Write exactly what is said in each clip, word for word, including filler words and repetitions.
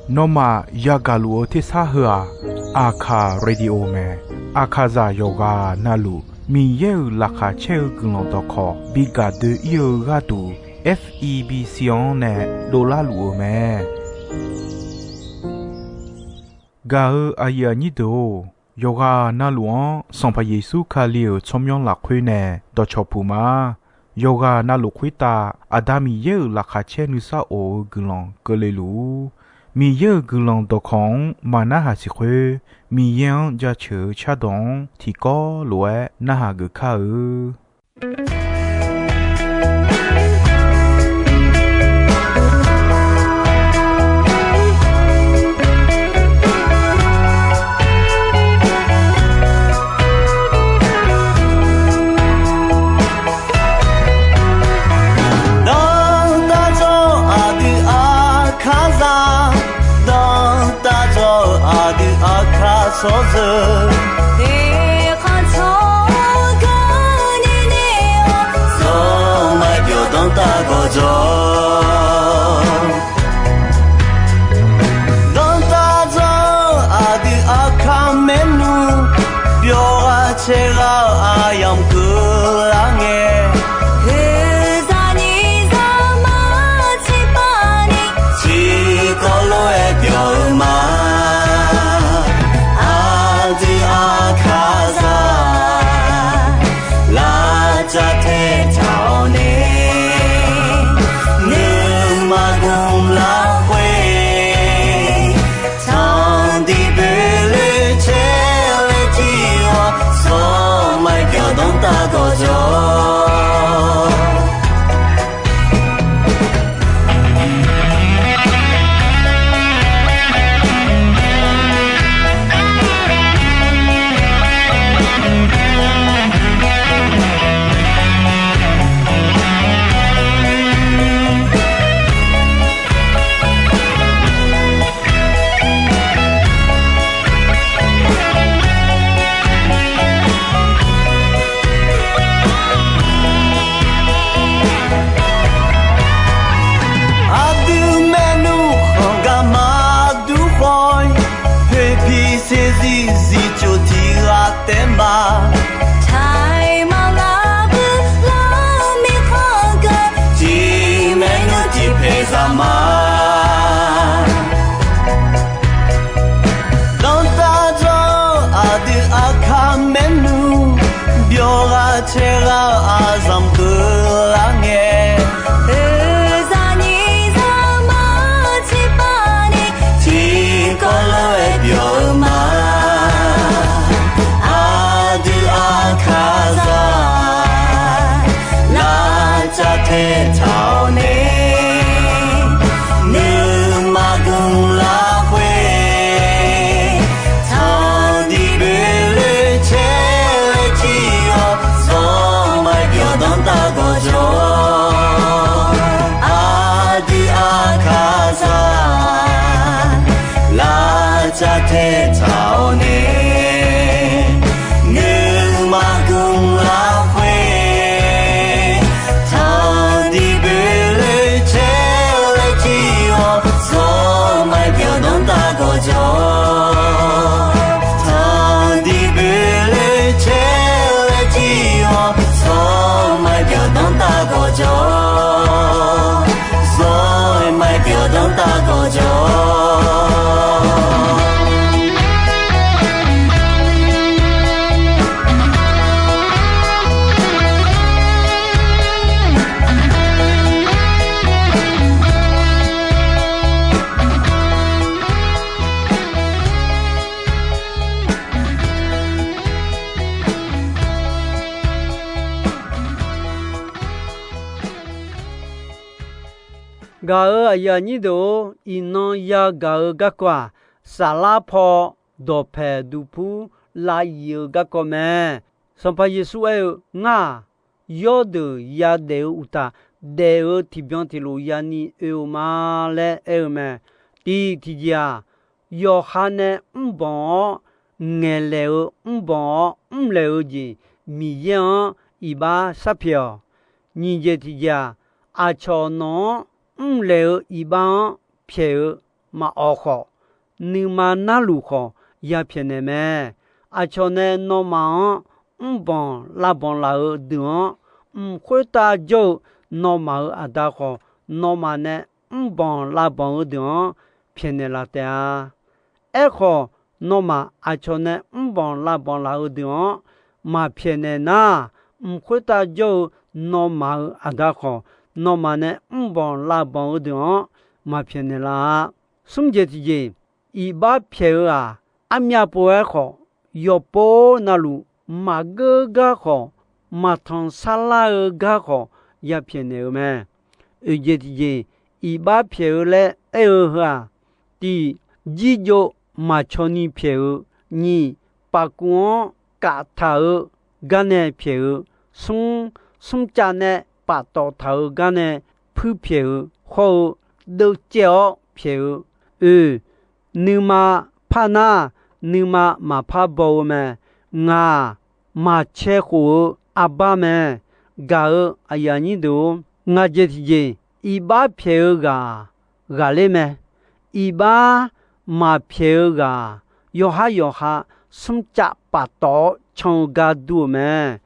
Nawmaf yagaq luf-eu tersar heu-aq, Aqkaq Radio mae. Aqkaqzaq yawqghaq navluf Miqyaer-euq laqkhaq caer-eu guiqlanq dawqkawq bi gaq doe-ir-eu gharduq, F E B C-anr nae dovlar luf-eu mae. Gaq-eu aqyuif aqnyir deuq-or, yawqghaq navluf-anr Sanqpaq Yeqsur Kali-euq tsawrmyanr lafkhoer nae dawqcawq puq ma. Yawqghaq navluf khoertav Aqda Miqyaer-euq laqkhaq caer nuisar of-eu guiqlanq keuvle luf-ur. Miqyaer-euq guiqlanq dawqkawq-anr maqnarhaq siq khoer, Miqyaer-anr jaceuq-eu cardawq-anr tiqkawv lof-aer narhaq geuf kar-eu. Dawrtaq dzawr aqdui Aqkaqzaq, dawrtaq dzawr aqdui Aqkaq tsawrjeuq, eqkhanq tsawrganr ni nae-awr, zawr maqbyawq dawrtaq gawqjawq. Dawrtaq dzawr aqdui Aqkaq maernmr, byawq ghaq caer ghaq-eu aqyamq keuvlar ngae, heuzaq nyiq zaq mar tsiqpav ni, tiqkawv lof-aer byawq-eu ma. Aqdui Aqkaqzaq, lavcav taetaq-awr nae, nuima gmq lafkhoer, tanqdiq boeqloe caer laer jir-awr, zawr maqbyawq dawrtaq gawqjawq. Aqdui maernmr khanq gar maqdur khawf-ir, poeqpiq saeqzir zir coq tiq ghaq taef ma. Taiq maqlar bui lar mirkhanq geur, tiq maernmr tiq paeq zaq ma. Dawrtaq dzawr aqdui Aqkaq maernmr, byawq ghaq caer ghaq-eu aqzanq keuvlar ngae, heuzaq nyiq zaq mar tsiqpav ni, tiqkawv lof-aer byawq-eu ma. Aqdui Aqkaqzaq, lavcav taetaq-awr nae, nuima gmq lafkhoer, tanqdiq boeqloe caer laer jir-awr, zawr maqbyawq dawrtaq gawqjawq. Aqdui Aqkaqzaq, lavcav taetaq-awr nae, nuima gmq lafkhoer, tanqdiq boeqloe caer laer jir-awr, zawr maqbyawq dawrtaq gawqjawq. Tanqdiq boeqloe caer laer jir-awr, zawr maqbyawq dawrtaq gawqjawq. Zawr maqbyawq dawrtaq gawqjawq. Gaq-euq aqyuif aqnyir deuq-or, iqnan yagaq-eu garkawv-aq, saflar paw dawqpaeq duqpur lavyif-eu garkawv mae. Sanqpaq Yeqsur aer-eu, Ngar-aq, yawrdeuq yadaef-eu uqtaf, daef-eu tiqbyan tiqlof yani oe-eu ma laer aer-eu mae. Tiq tiqjeq-aq, yawqha nae mrbanq-awr ngaeqlaeq-eu, mrbanq-awr mrlaeq-eu jeq Miqyaer-anr iqbax sharpyaeq-awq. Nyiq jeq tiqjeq-aq, aqcawq nawq-anr mrlaeq-eu iqbax-anr pyaeq-eu maqawq khawf, nuima narluf khawf ya pyaeqnaeq mae. Aqcawq nae nawmaf-anr mrbanq lavbanq laf-eu deuq-anr, mq khoertav jawr-eu nawmaf-euq Aqda khawf, nawmaf nae mrbanq lavbanq-eu deuq-anr pyaeqnaeq laf taef-a. Aerkhawf, nawmaf aqcawq nae mrbanq lavbanq laf-eu deuq-anr maqpyaeqnaeq nar, mq khoertav jawr-eu nawmaf-euq Aqda khawf, nawmaf nae mrbanq lavbanq-eu deuq-anr maqpyaeqnaeq laf-a. Smr jeq tiqjeq, iqbax pyaeq-eu-aq, armyav pov-aer khawf, yawqpov navluf maqgeur gar khawf, maqtanq sarlar-eu gar khawf ya pyaeqnaeq-eu mae. Oeq jeq tiqjeq, iqbax pyaeq-eu laer aer-eu heu-aq, tiq, jirjov maqcawni pyaeq-eu, nyiq, paf kuv-anr kaftaq-eu gar nae pyaeq-eu, smr, smrcav nae paftawf taq-eu gar nae puir pyaeq-eu, hawr-eu deuvcaev-awr pyaeq-eu, oe, nuima par nar, nuima maqpar baw-eu mae. Ngaq-aq, maqcae khof-eu arbar mae. Gaq-eu aqyuif aqnyir deuq-or, ngaq jeq tiqjeq, iqbax pyaeq-eu ghaq-aq, ghaqler mae. Iqbax maqpyaeq-eu ghaq-aq, yawqhar yawqha smrcav paftawf-awr can-eu gar dur-eu mae.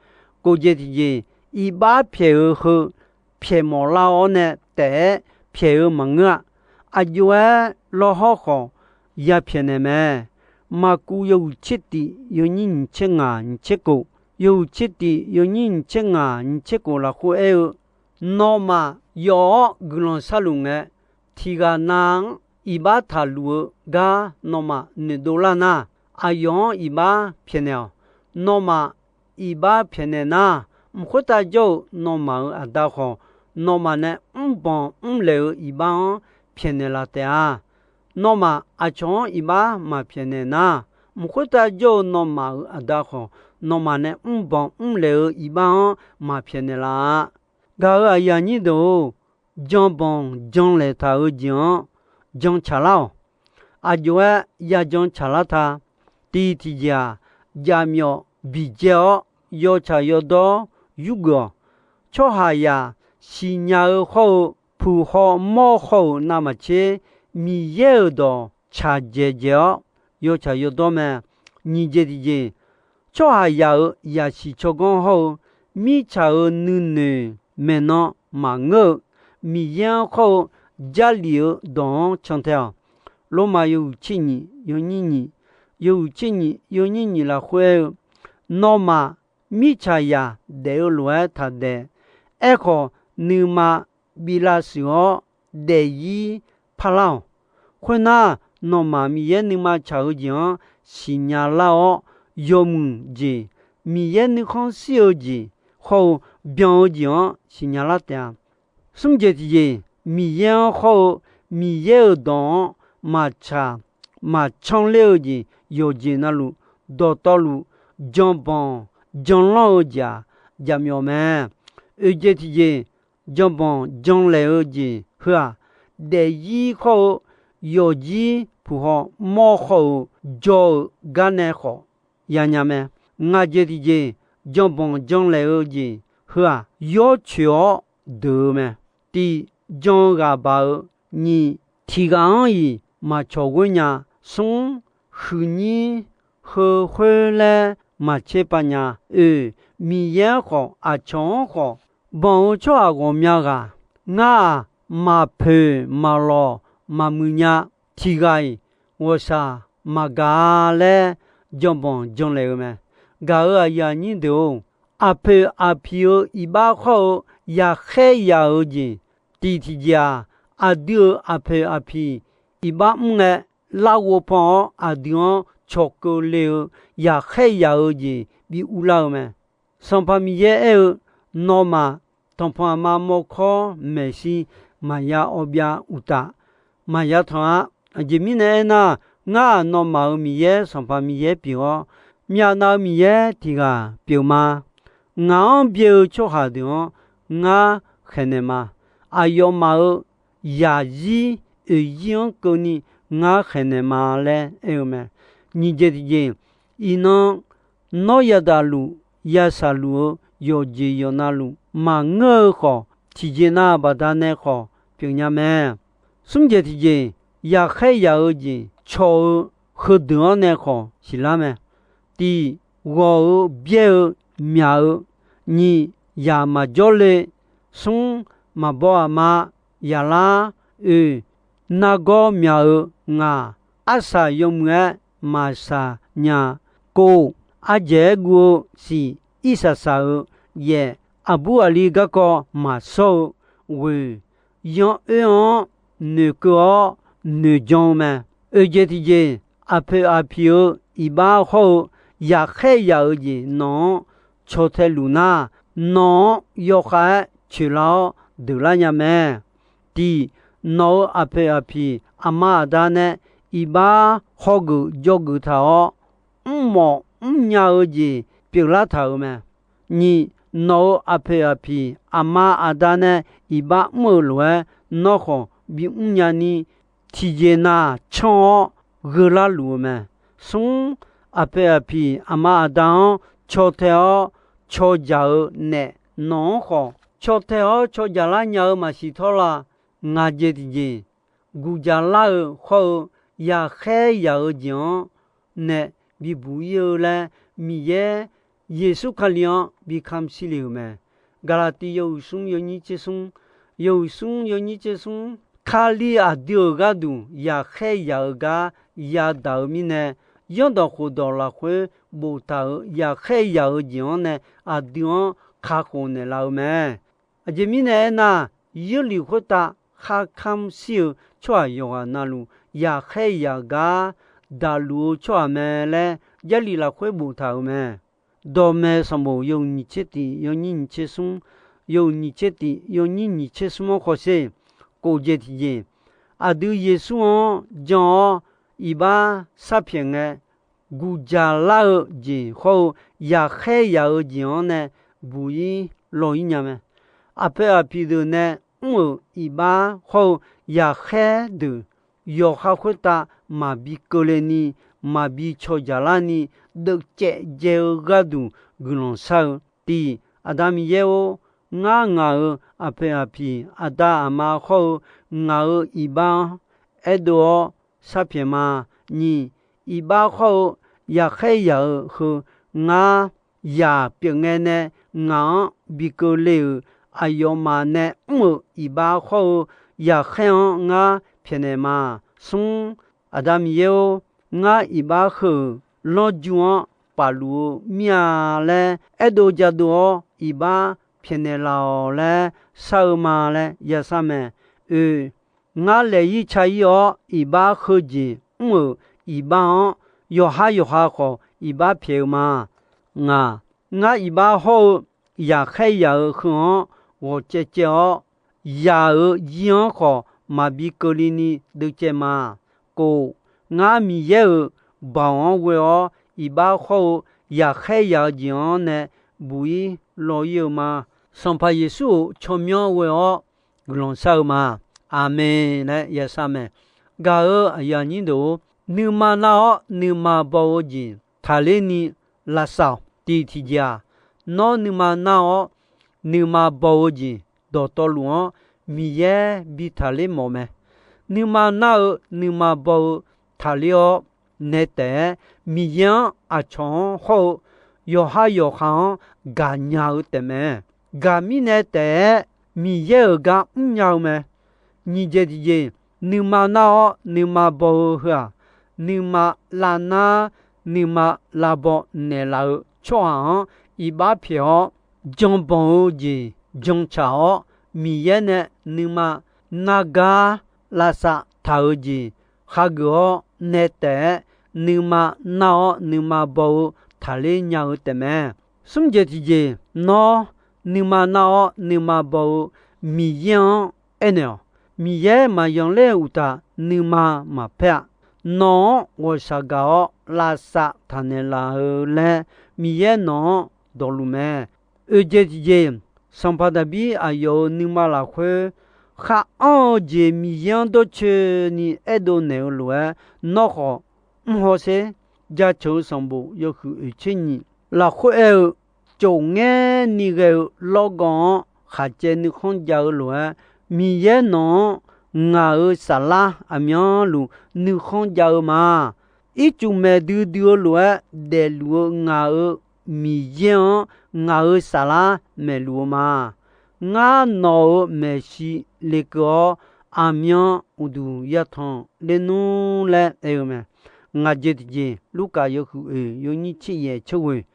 Kof jeq tiqjeq, iqbax pyaeq-eu heu pyaeq mawf lar-awr nae taef-aer pyaeq-eu maqngeur-a. Aqjox-aer lawrhawr khawf ya pyaeqnaeq mae. Maqkuv yawhuiq tser tif yawnyir nyiq tser ngaq nyiq tser kof, yawhuiq tser tif yawnyir nyiq tser ngaq nyiq tser kof lafkhoer aer-eu, nawmaf yawf-awr guiqlanq sharluf ngae, tiq ghaq nav-anr iqbax taqluf-eu gar nawmaf noeqdov lar nar, aqyawf-anr iqbax pyaeqnaeq-awq. Nawmaf iqbax pyaeqnaeq nar, mq khoertav jawr-eu nawmaf-euq Aqda khawf, nawmaf nae mrbanq mrlaeq-eu iqbax-anr pyaeqnaeq laf taef-a. Nawmaf aqcawq-anr iqbax maqpyaeqnaeq nar, mq khoertav jawr-eu nawmaf-euq Aqda khawf, nawmaf nae mrbanq mrlaeq-eu iqbax-anr maqpyaeqnaeq laf-a. Gaq-euq aqyuif aqnyir deuq-or, janbanq janlaeq taq-eu jeq-anr jan tsaqlar-awq. Aqjox-aer yajan tsaqlar ta. Tiq tiqjeq-aq, jaqmyawf biqjae-awr yawtsaq yawdawr yurgeuf-awq. Tsawrhaqzaq siqnya-eu hawr-eu puq haw mawr haw-euq navmaqtser Miqyaer-euq dawq tsaqdzaeq dzaeq-awr yawtsaq yawdawr mae. Nyiq jeq tiqjeq, tsawrhaqzaq-euq zaqsiq tsawrganr hawr-eu mirtsaq-euq nuinoeq maeqnan maqngeur-eu, Miqyaer-anr khawr-eu Jarlif-eu dawq-anr can tae-awq. Lormav yawhuiq tser nyiq yawnyir nyiq, yawhuiq tser nyiq yawnyir nyiq lafkhoer aer-eu, nawmaf mirtsaqzaq daef-eu lof-aer taqdaef. Aerkhawf, nuima bi lavshuif-awr daefzir parlar-awq. Khoernar, nawmaf Miqyaer nuima tsaq-eu jeq-anr siqnya lar-awr, yawmuiq jeq, Miqyaer nuikhanr shir-eu jeq hawr-eu byan-eu jeq-anr siqnya lar taef-a. Smr jeq tiqjeq, Miqyaer-anr hawr-eu Miqyaer-euq dawq-anr maqtsaq maqcanr ler-eu jeq yawqjeq navluf dawqtawvluf janbanq janlanr-eu jeq-aq, jaqmyawf mae. Oeq jeq tiqjeq, janbanq janlaeq-eu jeq heu-aq, daefzir hawr-eu yawqjir puq haw mawr haw-euq jawr-eu gar nae khawf yanya mae. Ngaq jeq tiqjeq, janbanq janlaeq-eu jeq heu-aq, yawcoeq-awr deuq-eu mae. Tiq, jan-eu ghaq baq-eu. Nyiq, tiq ghaq-anr-iq maqcawq ghoer nya. Smr, huiqnyir heu khoer laer maqtser pav nya. Oeq, Miqyaer-anr khawf aqcawq-anr khawf banq-eu tsawrhaq ghawqmya ghaq, ngar-aq, maqpoeq maqlawq maqmuiq nya. Tiq ghaq-iq ghawqshaq maqgaq-a laer janbanq janlaeq-eu mae. Gaq-euq aqyuif aqnyir deuq-or, aqpoeq aqpiq-eu iqbax hawr-eu yaqkhaer yaq-eu jeq, tiq tiqjeq-aq, aqdui-euq aqpoeq aqpiq iqbax mr ngae, larghov pan-awr aqdui-anr cawqkeuv le-eu yaqkhaer yaq-eu jeq bi urlar-eu mae. Sanqpaq Miqyaer aer-eu, nawmaf tanqpanq aqma mawrkawr maeqshi maqya awbyav uqtaf, maqya tanq-a. Aqjeq mirnae aernar, ngar-aq, nawmaf-euq Miqyaer, Sanqpaq Miqyaer pyeuf-awr, myavnav-eu Miqyaer tiq ghaq pyeuf ma. Ngaq-anr byae-eu tsawrhaq deuq-anr ngar khaeqnaeq ma. Aqyawfmaf-euq yaqzir oeqzir-anr keuvni ngar khaeqnaeq ma laer aer-eu mae. Nyiq jeq tiqjeq, iqnan nawr yadaq luf yashaq luf-eu yawqjeq yawqnavluf maqngeur-eu khawf, tiqjeq nav baqdanae khawf, pyeufnya mae. Smr jeq tiqjeq, yaqkhaer yaq-eu jeq caw-eu heudeuq-anr nae khawf siqlar mae. Tiq, ghawq-eu byaer-eu myaq-eu, nyiq, yaq maqjawr le, smr, maqbaw aqma, yaqlar, oeq, nargawr myaq-eu, ngaq, arsaq yawmuiq-aer maqsaq nya, kov, ardzaeq-aer guv-eu siq, irsaq saq-eu, yaef, aqbur aqli garkawv maqshawr-eu, ghoeq, yan oer-anr noeqkeuv-awr noeqjan-eu mae. Oeq jeq tiqjeq, aqpoeq aqpiq-eu iqbax hawr-eu yaqkhaer yaq-eu jeq nawq-anr caw tae luf nar, nawq-anr yawkhav-aer coeqlar-awr deuqlar nya mae. Tiq, nawq-euq aqpoeq aqpiq aqma aqda nae iqbax hawgeuf jawrgeuf taq-awr, mrmawf mrnya-eu jeq pyeuflar taq-euq mae. Nyiq, nawq-euq aqpoeq aqpiq aqma aqda nae iqbax mr-eu lof-aer nawr khawf bimr nyani, tiqjeq nav canr-awr gheu larluf-eu mae. Smr, aqpoeq aqpiq aqma aqda-anr caw tae-awr caw jaq-eu naef nawq-anr khawf caw tae-awr caw jaqlar nya-eu maqsiq tawr la. Ngaq jeq tiqjeq, guqjaq lar-eu hawr-eu yaqkhaer yaq-eu jeq-anr nae bibuq ir-eu laer, Miqyaer Yeqsur Kali-anr bi kamq shir le-euq mae. Gaqlaqtiv yawhuiq smr yawnyir tser smr, yawhuiq smr yawnyir tser smr, Kali aqdui-euq gharduq yaqkhaer yaq-eu gar yadaq-eu mirnae, zanrdawq khofdawq lafkhoer boftaq-euq yaqkhaer yaq-eu jeq-anr nae aqdui-anr kakhof naeqlaf-eu mae. Aqjeq mirnae aernar, Yeurlif khoertav kharkamr shir-eu tsawrhaq yawqghaq navluf yaqkhaer yaq gar daqluf-eu tsawrhaq mae laer Jarlif lafkhoer boftaq-euq mae. Dawqmaeq sanqbof yawhuiq nyiq tser tif yawnyir nyiq tser smr, yawhuiq nyiq tser tif yawnyir nyiq tser smr-anr khawsher, kof jeq tiqjeq, aqdui Yeqsur-anr jan-awr iqbax sharpyaeq ngae, guqjaq lar-eu jeq hawr-eu yaqkhaer yaq-eu jeq-anr nae buq ir law ir nya mae. Aqpoeq aqpiq deuq nae mr-euq iqbax hawr-eu yaqkhaer deuq yawqha khoertav maqbi keuvle ni, maqbi cawjaq larni, deuvcaev dzae-eu gharduq guiqlanq shar-eu. Tiq, Aqda Miqyaer-or, ngar ngaq-euq aqpoeq aqpiq aqda aqma hawr-eu ngaq-euq iqbax-anr aerdov-awr sharpyaeq ma. Nyiq, iqbax hawr-eu yaqkhaer yaq-eu heu ngar yaq pyeuf ngae nae ngaq-anr bi keuvle-euq aqyawfmaf nae mr-euq iqbax hawr-eu yaqkhaer-anr ngar pyaeqnaeq ma. Smr, Aqda Miqyaer-or, ngar iqbax heu-euq lanrju-anr pafluf-eu mir-a laer aerdov jadov-awr iqbax pyaeqnaeq laf-awq laer shar-eu ma laer yashar mae. Oe, ngar laeq ir ca ir-awr iqbax heujeq mr-euq iqbax-anr yawqhar yawqha khawf iqbax pyaeq-eu ma. Ngaq, ngar iqbax hawr-eu yaqkhaer yaq-eu heu-anr ghawq caev caev-awr, yaq-euq yir-anr khawf maqbi keuvle ni deuvcaev ma. Kof, ngar Miqyaer-euq baoq-anr ghoe-awr iqbax hawr-eu yaqkhaer yaq-eu jeq-anr nae buq ir law ir-eu ma. Sanqpaq Yeqsur-euq tsawrmyanr ghoe-awr guiqlanq shar-eu ma. Aqmeq laer yashar mae. Gaq-euq aqyuif aqnyir deuq-or, nuima nar-awr nuima baw-eu jeq taqler ni lavsav-awq. Tiq tiqjeq-aq, nawr nuima nar-awr nuima baw-eu jeq dawqtawvluf-anr Miqyaer bi taqler mawf mae. Nuima nar-eu nuima baw-eu taqler-awr nae taef-aer Miqyaer-anr aqcawq-anr hawr-eu yawqha yawqha-anr gaqnya-eu taefmae. Gaq mirnae taef-aer Miqyaer-euq gar mrnya-eu mae. Nyiq jeq tiqjeq, nuima nar-awr nuima baw-eu heu-aq, nuima lavnar nuima lavbaw naeqlaf-eu tsawrhaq-anr iqbax pyaeq-awr, janbanq-eu jeq jantsaq-awr, Miqyaer nae nuima nargar lavsav taq-eu jeq hageuf-awr nae taef-aer, nuima nar-awr nuima baw-eu taqler nya-eu taefmae. Smr jeq tiqjeq, nawr nuima nar-awr nuima baw-eu Miqyaer-anr aernaeq-awq. Miqyaer maqyanq ler-eu uqtaf nuima maqpaer-a. Nawq-anr ghawqshaq gaq-awr lavsav taqnaeq laf-eu laer Miqyaer nawq-anr dawqluf mae. Oeq jeq tiqjeq, Sanqpaq Daqbir aqyawf-euq nuima lafkhoer khar anr-eu jeq Miqyaer-anr dawrcoeni aerdov naeq-eu lof-aer, nawr khawf mr hawsher. Jaceuq-eu sanqbof yawhuiq oeq tser nyiq lafkhoer aer-eu, cofngaer ni ghae-eu lawrgawv-anr khaqcaev nuikhanr jav-eu lof-aer, Miqyaer nawq-anr ngaq-euq saflar aqmyanluf nuikhanr jav-eu ma. Ircuf maeq duidui-eu lof-aer daefluf-eu ngaq-euq Miqyaer-anr ngaq-euq saflar maeqluf-eu ma. Ngar nawq-euq maeqshi lekeuv-awr, aqmyan uqduq yatanq ler nmr laer aer-eu mae. Ngaq jeq tiqjeq, Lurkaf yawhuiq oeq yawnyir tser yaeq tser ghoeq,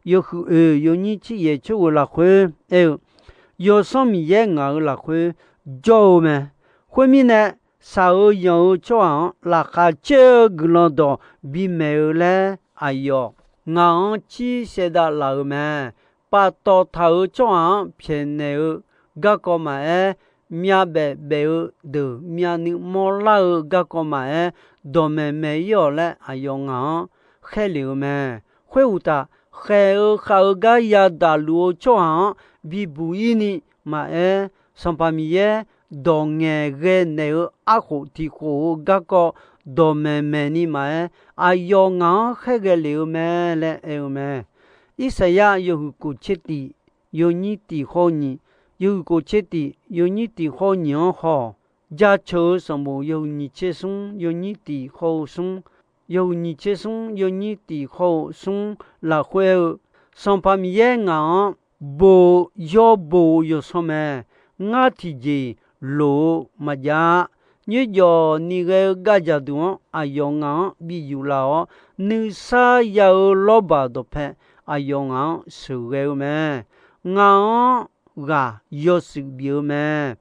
yawhuiq oeq yawnyir tser yaeq tser ghoeq lafkhoer aer-eu, Yawsanr Miqyaer ngaq-euq lafkhoer jawr-eu mae. Khoermirnae, shaq-eu yanq-eu tsawrhaq-anr laqkhaq caer-eu guiqlanq dawq bimaeq-eu laer aqyawf ngaq-anr cir saevdav laf-euq mae. Paftawf taq-euq tsawrhaq-anr pyaeqnaeq-eu garkawv maqaer, myavbaef baef-eu deuq myavnuiv mawrlar-eu garkawv maqaer, dawqmaeq maeq-ir-awq laer aqyawf ngaq-anr khaerlef-eu mae. Khoeruqtaf, khaeq-eu khav-eu gar yadaq luf-eu tsawrhaq-anr bibuq-ir ni maqaer, Sanqpaq Miqyaer dawq ngaeqghae naeq-eu arkhof tiq khof-eu garkawv dawqmaeq maeq ni maqaer, aqyawf ngaq-anr khaerghae lef-eu mae laer aer-eu mae. Irsaqyar yawhuiq kof tser tif yawnyir tif hawr-eu nyiq, yawhuiq kof tser tif yawnyir tif hawr-eu nyiq-anr haw-awq. Jaceuq-eu sanqbof yawhuiq nyiq tser smr yawnyir tif hawr-eu smr, yawhuiq nyiq tser smr yawnyir tif hawr-eu smr lafkhoer aer-eu, Sanqpaq Miqyaer ngaq-anr boq-eu yawr boq-eu yawsanr mae. Ngar tiqjeq loq-eu maqjav-a. Nyoerjawf ni ghae-eu gavjaq duq-anr aqyawf ngaq-anr bi yuflaf-awr, nuisar ya-eu lawrbaq dawqpae aqyawf ngaq-anr sheuqghae-eu mae. Ngaq-anr ghaq yawshuif bif-eu mae.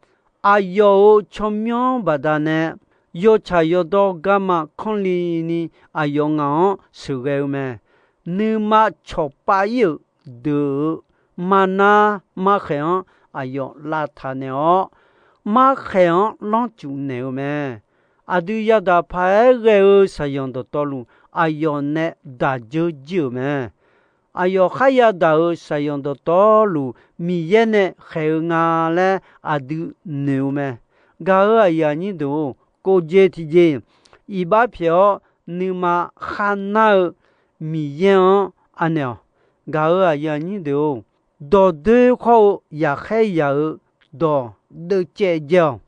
Aqyawf-euq tsawrmyanr baqdanae yawtsaq yawdawr garma kanrli ni aqyawf ngaq-anr sheuqghae-eu mae. Nuima cawqpav-ir-euq deuq-euq marnar markhaeq-anr aqyawf lavtaq naeq-awr, markhaeq-anr lanrcuf naeq-eu mae. Aqdui yadaq paq-aer ghae-eu shaqzanq dawqtawvluf, aqyawf nae daq dzeur jir-euq mae. Aqyawf kharya daq-euq shaqzanq dawqtawvluf, Miqyaer nae khaeq-eu nga laer aqdui noeq-eu mae. Gaq-euq aqyuif aqnyir deuq-or, kof jeq tiqjeq iqbax pyaeq-awr, nuima kharnar-eu Miqyaer-anr anaeq-awq. Gaq-euq aqyuif aqnyir deuq-or, dawqdoer khawr-eu yaqkhaer yaq-eu dawq deuvcaev jae-awq.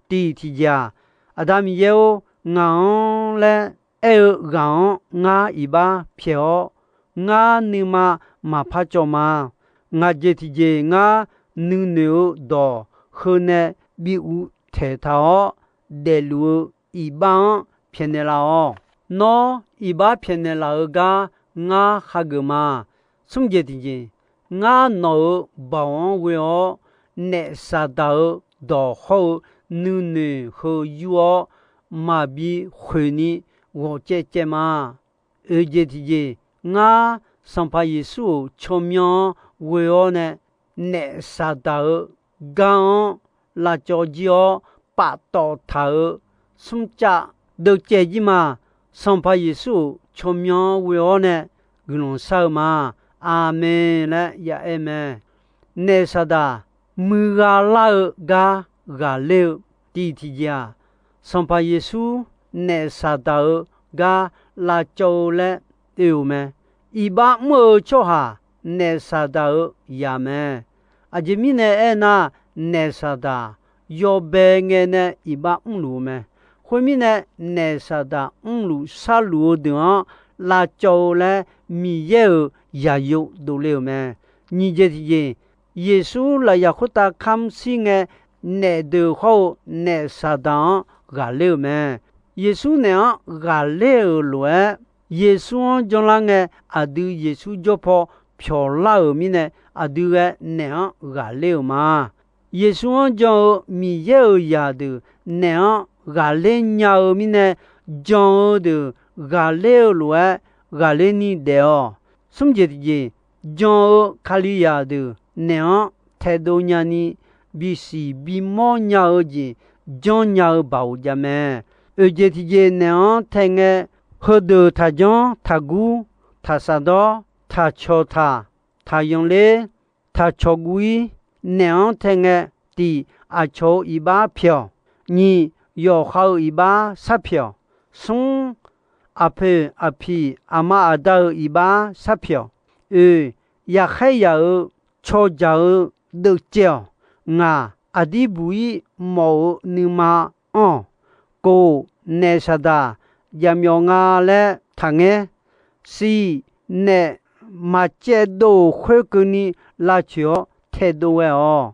Tiq tiqjeq-aq, Aqda Miqyaer-or, ngaq-anr laer aer-eu ghaq-anr ngar iqbax pyaeq-awr, ngar nuima maqpar cawv ma. Ngaq jeq tiqjeq ngar nuinoeq-eu dawq heu nae bi uvtaeq taq-awr, daefluf-eu iqbax-anr pyaeqnaeq laf-awq. Nawr iqbax pyaeqnaeq laf-eu gar ngar hageuf ma. Smr jeq tiqjeq, ngar nawq-euq baoq-anr ghoe-awr, naef Saqdaq-eu dawq hawr-eu nuinoeq heu yur-awr, maqbi khoeq ni ghawq caev caev ma. Oeq jeq tiqjeq, ngar Sanqpaq Yeqsur-euq tsawrmyanr-anr ghoe-awr nae, naef Saqdaq-eu gar-anr lavcawv jir-awr paftawf taq-euq smrcav deuvcaev jir ma. Sanqpaq Yeqsur-euq tsawrmyanr-anr ghoe-awr nae guiqlanq shar-eu ma. Aqmeq laer ya aer mae. Naef Saqdaq muiqgha lar-eu gar ghaqler-eu tiq tiqjeq-aq, Sanqpaq Yeqsur naef Saqdaq-eu gar lavcawv-eu laer oe-euq mae. Iqbax mr-eu tsawrhaq naef Saqdaq-eu yaq mae. Aqjeq mirnae aernar, naef Saqdaq yawbae ngae nae iqbax mrluf-eu mae. Khoermirnae, naef Saqdaq mrluf sharluf-eu deuq-anr lavcawv-eu laer Miqyaer-euq yaqyo dovle-euq mae. Nyiq jeq tiqjeq, Yeqsur lafyaq khoertav kamr shir ngae, naef deuq hawr-eu naef Saqdaq-anr ghaqler-euq mae. Yeqsur naef-anr ghaqler-euq lof-aer, Yeqsur-anr janlar ngae, aqdui Yeqsur jawr paw pyawqlar-euq mirnae, aqdui ghae naef-anr ghaqler-euq ma. Yeqsur-anr jan-eu Miqyaer-euq zaqdeuq naef-anr ghaqler nya-eu mirnae, jan-eu deuq ghaqler-eu lof-aer ghaqler ni daef-awq. Smr jeq tiqjeq, jan-eu Kalizaq deuq naef-anr taedov nyani bisiq bimawr nya-eu jeq janrnya-eu baoq jav mae. Oeq jeq tiqjeq naef-anr tae ngae, heudeuq taqjanr taqgur, taqsaqdawr, taqcawq taq, taqyanqler, taqcawq guv-ir. Naef-anr tae ngae, tiq, aqcawq-euq iqbax pyaeq-awq. Nyiq, yawqha-euq iqbax sharpyaeq-awq. Smr, aqpoeq aqpiq aqma aqda-euq iqbax sharpyaeq-awq. Oeq, yaqkhaer yaq-euq cawqjaq-eu deuvcaev-awq. Ngaq, aqdirbuq-ir mawf-euq nuima anr-awq. Kof, naef saqdaq jaqmyawf nga laer taqngaer. Siq, naef maqcaevdov-euq khoerkeuvni lavcoeq-awr taedov ghae-awq.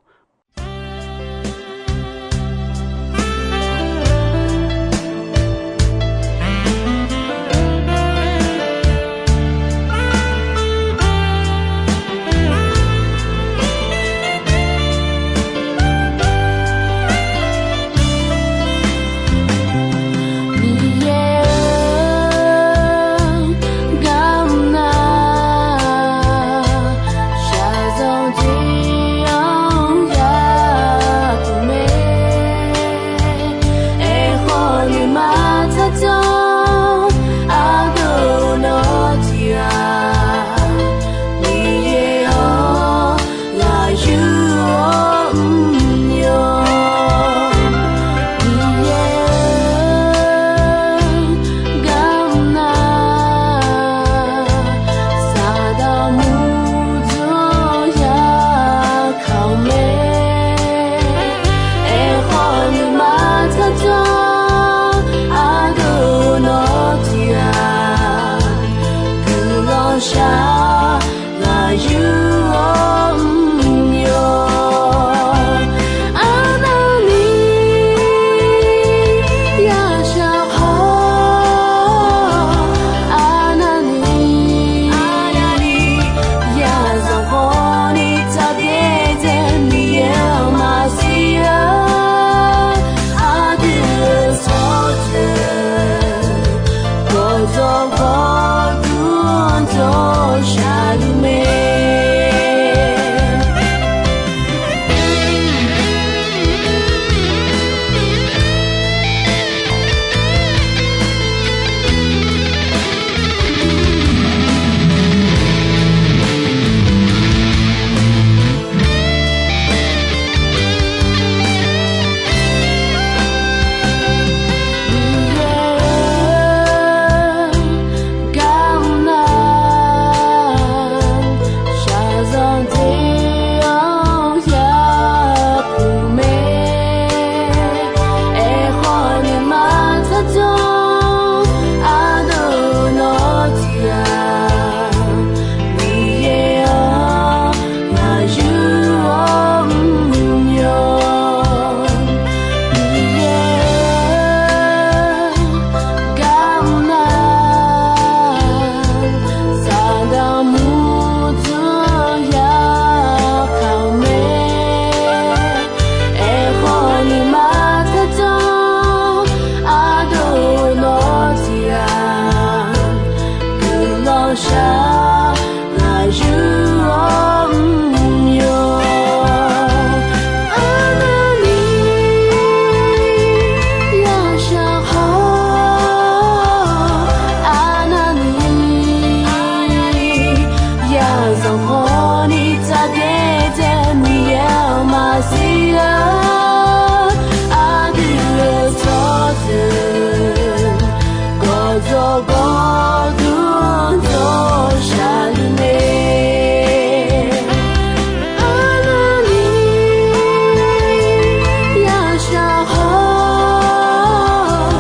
Miqyaer-or, garmr nar, shaqzanq jeq-anr yapuq mae. Aerkhawf, nuima tsardzanr ardov nawr tiq ghaq, Miqyaer-or, ngaq yur-awr mr-awr. Miqyaer-or, garmr nar, Saqdaq murdzanr-anr yakaq-eu mae. Aerkhawf, nuima tsardzanr ardov nawr tiq ghaq, guiqlanq shaq ngaq yur-awr mr-awr. Arnavni yashaq khawf, arnavni yazanq khawfni tsaqbyaer dzae, Miqyaer-anr maqsiq-a. Aqdui-euq tsawrjeuq gawqdzawq gawqdmr dawq shaqluf mae. Miqyaer-or, garmr nar, shaqzanq jeq-anr yapuq mae. Aerkhawf, nuima tsardzanr ardov nawr tiq ghaq, Miqyaer-or, ngaq yur-awr mr-awr. Miqyaer-or, garmr nar, Saqdaq murdzanr-anr yakaq-eu mae. Aerkhawf, nuima tsardzanr ardov nawr tiq ghaq, guiqlanq shaq ngaq yur-awr mr-awr. Arnavni yashaq khawf, arnavni yazanq khawfni tsaqbyaer dzae, Miqyaer-anr maqsiq-a. Aqdui-euq tsawrjeuq gawqdzawq gawqdmr dawq shaqluf mae. Arnavni yashaq khawf,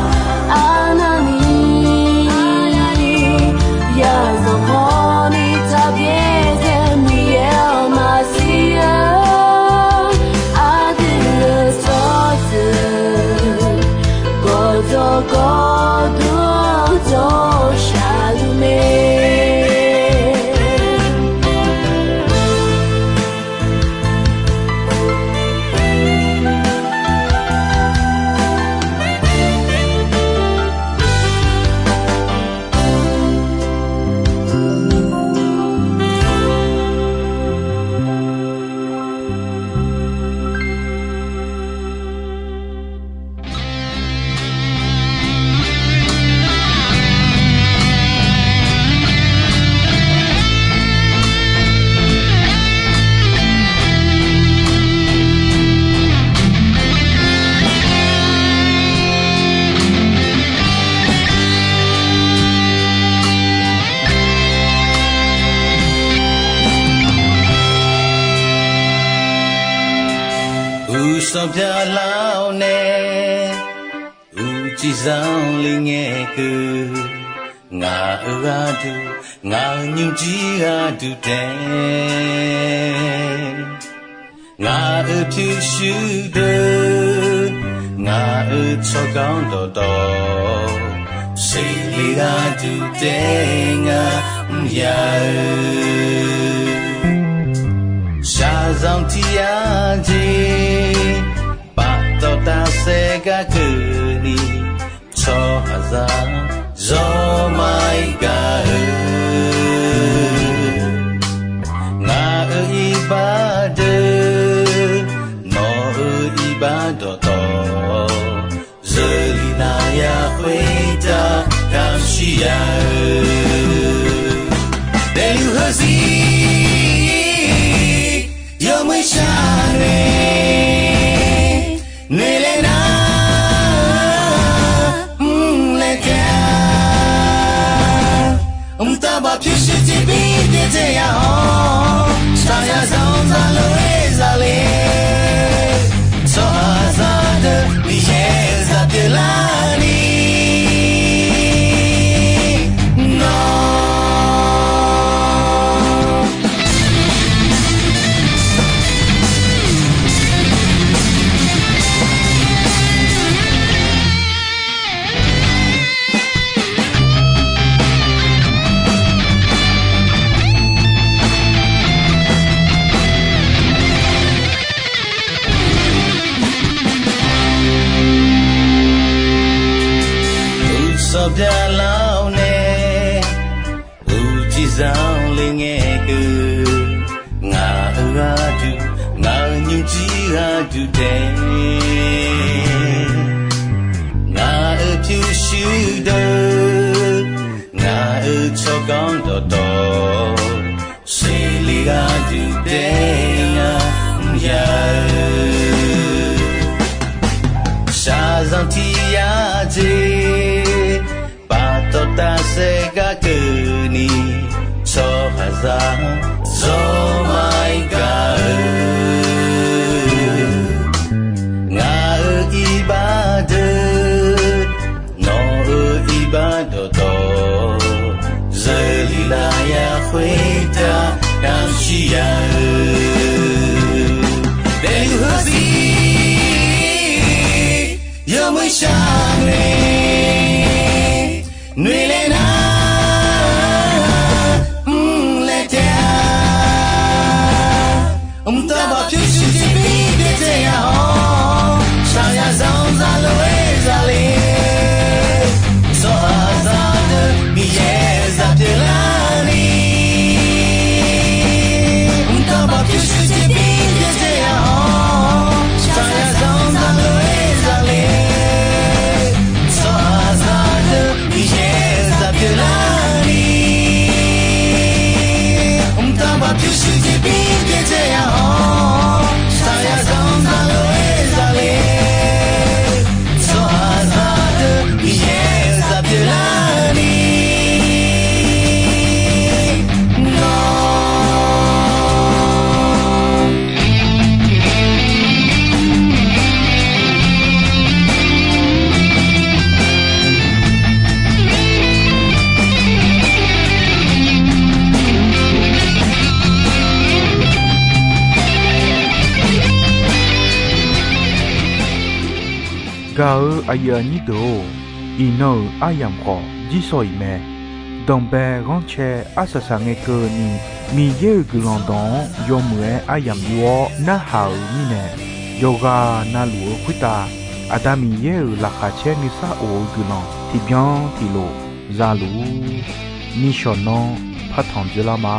arnavni yazanq khawfni tsaqbyaer dzae, Miqyaer-anr maqsiq-a. Aqdui-euq tsawrjeuq gawqdzawq gawqdmr dawq shaqluf mae. Sawqbyav lar-awr nae, uqcif zanqler ngae keuv. Ngaq-euq gharduq, ngaq-euq nymrjir gharduq taef. Ngaq-euq pyurshuir deuq, ngaq-euq tsawrganr dawqtawv, seqle gharduq taef ngar mr ya-eu. Shaqzanq tiq yar jeq, paftawf tafsaef gar keuvni, tsawrhaqzaq zawr ma-ir gaq-eu. Ngaq-euq iqbax deuq, nawq-euq iqbax dawqtawv, zeurlif nav ya khoertav kamq shir ya-eu. Daefluf heuzir yawmuiq shar nae, noeqlaer nar mrlaer taef-a. Mqtav baf pyurshuir tiqbir byaerdzae ya-awr, shaqzanq zaqlof-aer zale. Tsawrhaqzaq deuq Miqyaer-euq zaq pyeuflarni nawr Uqsawq byalar-awr nae, uqcif zanqler ngae keuv. Ngaq-euq gharduq, ngaq-euq nymrjir gharduq taef. Ngaq-euq pyurshuir deuq, ngaq-euq tsawrganr dawqtawv, seqle gharduq taef ngar mr ya-eu. Shaqzanq tiq yar jeq, paftawf tafsaef gar keuvni, tsawrhaqzaq zawr ma-ir gaq-eu. Ngaq-euq iqbax deuq, nawq-euq iqbax dawqtawv, zeurlif lar ya khoertav kamq shir ya-eu. Daefluf heuzir yawmuiq shar nae, noeqlaer nar mrlaer taef-a. Mqtav baf pyurshuir tiqbir byaerdzae ya-awr, shaqzanq zaqlof-aer zale. Tsawrhaqzaq deuq Miqyaer-euq zaq pyeuflarni, mqtav baf pyurshuir tiqbir byaerdzae ya-awr, shaqzanq zaqlof-aer zale. Tsawrhaqzaq deuq Miqyaer-euq zaq pyeuflarni, mqtav baf pyurshuir tiqbir byaerdzae ya-awr, shaqzanq zaqlof-aer zale. Tsawrhaqzaq deuq Miqyaer-euq zaq pyeuflarni nawr Gaq-eu aqyuif aqnyir deuq-or, iqnan-euq aryamq khawf jirsawq iq mae. Danqbae ghanrcae arsaq saq ngae keuvni, Miqyaer-euq guiqlanq dawq-anr yawmuiq-aer aryamq yur-awr narhaq-euq mirnae, yawqghaq navluf-eu khoertav Aqda Miqyaer-euq laqkhaq caer nuisar of-eu guiqlanq tiqbyan tiqlof zaluf-ur. Nishawq nan partanq dzoerlar ma.